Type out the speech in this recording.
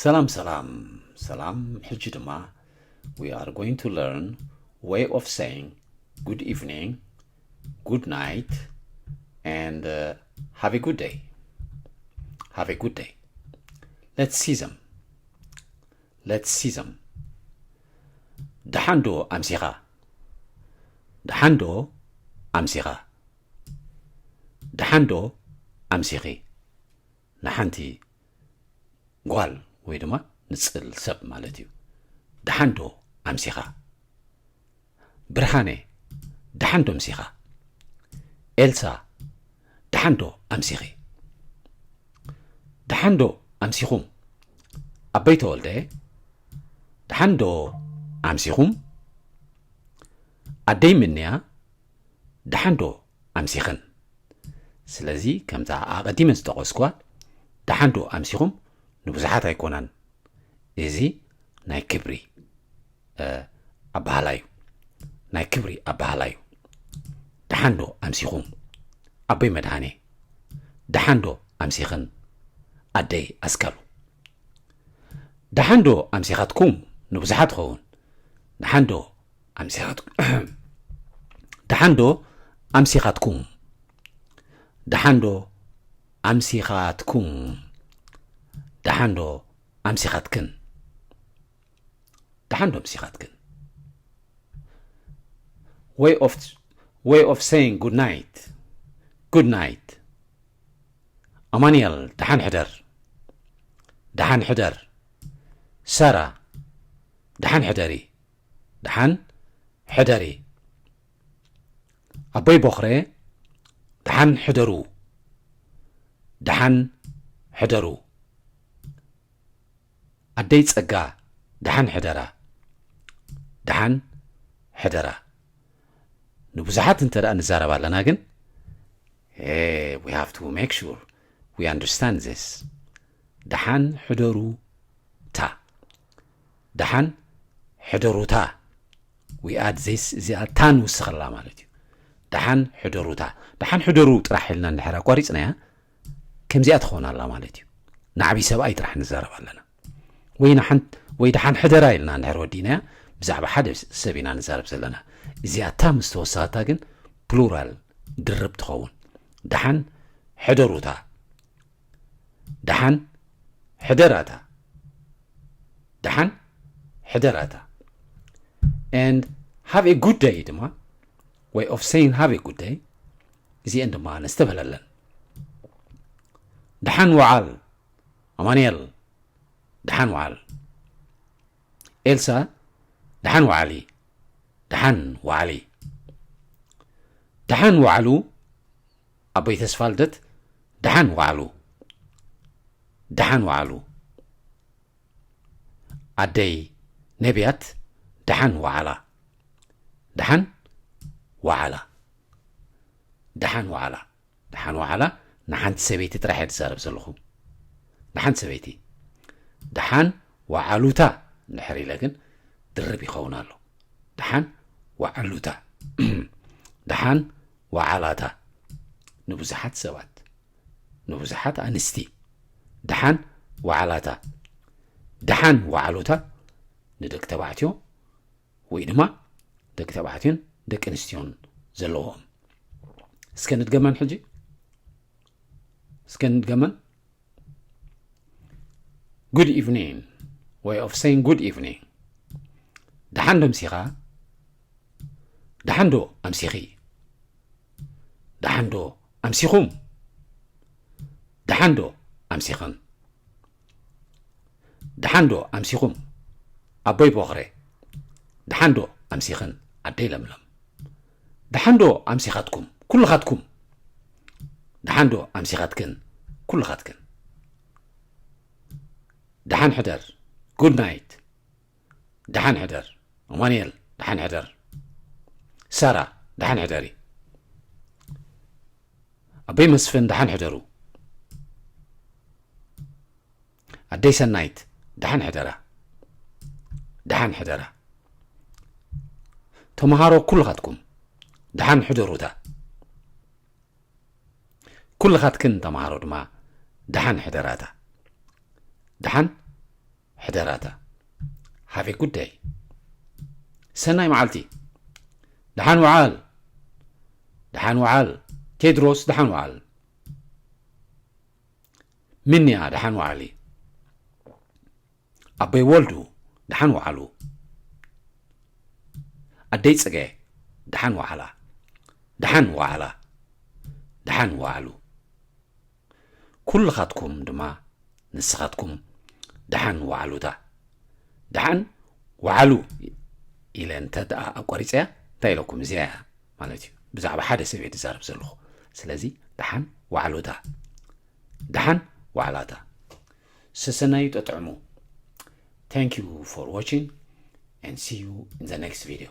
ሰላም ሰላም ሰላም። ሕጂ ድማ we are going to learn way of saying good evening, good night, and uh, have a good day. Have a good day. Let's see them. Let's see them. ደሓን ዶ ኣምሲኻ? ደሓን ዶ ኣምሲኻ? ደሓን ዶ ኣምሲኺ? ንሓንቲ ጓል ወይ ድማ ንጽል ሰብ ማለት እዩ። ደሓን ዶ ኣምሲኻ? ብርሃነ፣ ደሓን ዶ ኣምሲኻ? ኤልሳ፣ ደሓን ዶ ኣምሲኺ? ደሓን ዶ ኣምሲኹም? ኣበይ ተወልደ፣ ደሓን ዶ ኣምሲኹም? ኣደይ ምንያ፣ ደሓን ዶ ኣምሲኽን? ስለዚ ከምታ ኣቐዲመ ዝጠቐስኳ ደሓን ዶ ኣምሲኹም ንብዙሓት ኣይኮናን። እዚ ናይ ክብሪ ኣበሃህላ እዩ። ናይ ክብሪ ኣበሃህላ እዩ። ደሓን ዶ ኣምሲኹም? ኣቦይ መድሃኔ፣ ደሓን ዶ ኣምሲኽን? ኣደይ ኣስካሉ፣ ደሓን ዶ ኣምሲኻትኩም ንብዙሓት ትኸውን። ደሓን ዶ ኣምሲኻትኩም? ደሓን ዶ ኣምሲኻትኩም? ደሓን ዶ ኣምሲኻትኩም? ደሓን ዶ ኣምሲኻትክን? ደሓን ዶ ኣምሲኻትክን? Way of, way of saying good night. Good night. ኣማንኤል፣ ደሓን ሕደር። ደሓን ሕደር። ሳራ፣ ደሓን ሕደሪ። ደሓን ሕደሪ። ኣቦይ ቦኽረ፣ ደሓን ሕደሩ። ደሓን ሕደሩ። ኣደይ ጸጋ፣ ደሓን ሕደራ። ደሓን ሕደራ። ንብዙሓት እንተ ደኣ ንዛረብ ኣለና ግን፣ we have to make sure we understand this. ደሓን ሕደሩ ታ። ደሓን ሕደሩ ታ። We add this፣ እዚኣ ታ ንውስኸላ ማለት እዩ። ደሓን ሕደሩ ታ። ደሓን ሕደሩ ጥራሕ ኢልና እንድሕር ኣቋሪጽናያ፣ ከምዚኣ ትኸውን ኣላ ማለት እዩ። ንዓብዪ ሰብኣይ ጥራሕ ንዛረብ ኣለና። ወይ ንሓን-፣ ወይ ደሓን ሕደራ ኢልና እንድሕር ወዲእናያ፣ ብዛዕባ ሓደ ሰብ ኢና ንዛረብ ዘለና። እዚኣ ታ ምስ ተወሰኸታ ግን ፕሉራል፣ ድርብ ትኸውን። ደሓን ሕደሩታ። ደሓን ሕደራታ። ደሓን ሕደራታ። And have a good day ድማ፣ way of saying have a good day፣ እዚአን ድማ ነስተብህለለን። ደሓን ወዓል ኣማንኤል፣ ደሓን ወዓል ኤልሳ፣ ደሓን ወዓሊ፣ ደሓን ወዓሊ። ደሓን ወዓሉ ኣቦይ ተስፋልደት፣ ደሓን ወዓሉ፣ ደሓን ወዓሉ። ኣደይ ነቢያት፣ ደሓን ወዓላ፣ ደሓን ወዓላ፣ ደሓን ወዓላ። ደሓን ወዓላ ንሓንቲ ሰበይቲ ጥራሕ እየ ዝዛረብ ዘለኹ። ንሓንቲ ሰበይቲ። ደሓን ወዓሉታ እንድሕር ኢለ ግን ድርብ ይኸውን ኣሎ። ደሓን ወዓሉታ። ደሓን ወዓላታ። ንብዙሓት ሰባት፣ ንብዙሓት ኣንስቲ። ደሓን ወዓላታ። ደሓን ወዓሉታ ንደቂ ተባዕትዮ ወይ ድማ ደቂ ተባዕትዮን ደቂ ኣንስትዮን ዘለዎም። እስከ ንድገመን ሕጂ። እስከ ንድገመን። Good evening. Way of saying good evening. ደሓን ዶ ኣምሲኻ? ደሓን ዶ ኣምሲኺ? ደሓን ዶ ኣምሲኹም? ደሓን ዶ ኣምሲኽን? ደሓን ዶ ኣምሲኹም? ኣቦይ ቦኽረ። ደሓን ዶ ኣምሲኽን? ኣደይ ለምለም። ደሓን ዶ ኣምሲኻትኩም? ኩልኻትኩም። ደሓን ዶ ኣምሲኻትክን? ኩልኻትክን። ደሓን ሕደር። ጉድ ናይት። ደሓን ሕደር። ኣማንኤል፣ ደሓን ሕደር። ሳራ፣ ደሓን ሕደሪ። ኣቦይ መስፍን፣ ደሓን ሕደሩ። ኣደይ ሰናይት፣ ደሓን ሕደራ። ደሓን ሕደራ። ተምሃሮ ኩልኻትኩም፣ ደሓን ሕደሩታ። ኩልኻትክን ተምሃሮ ድማ፣ ደሓን ሕደራታ። ደሓን ሕደራታ። Have a good day። ሰናይ መዓልቲ። ደሓን ወዓል። ደሓን ወዓል። ቴድሮስ ደሓን ወዓል። ምንያ ደሓን ወዓሊ። ኣቦይ ወልዱ ደሓን ወዓሉ። ኣደይ ጽገ ደሓን ወዓላ። ደሓን ወዓላ። ደሓን ወዓሉ። ኩልኻትኩም ድማ ንስኻትኩም ደሓን ወዓሉታ። ደሓን ወዓሉ ኢለ እንተ ደኣ ኣቋሪጸያ እንታይ ኢለኩም? እዚኣ እያ ማለት እዩ። ብዛዕባ ሓደ ሰብ እየ ዝዛረብ ዘለኹ። ስለዚ ደሓን ወዓሉታ። ደሓን ወዓላታ። ሰሰናዩ ጠጥዕሙ። Thank you for watching and see you in the next video።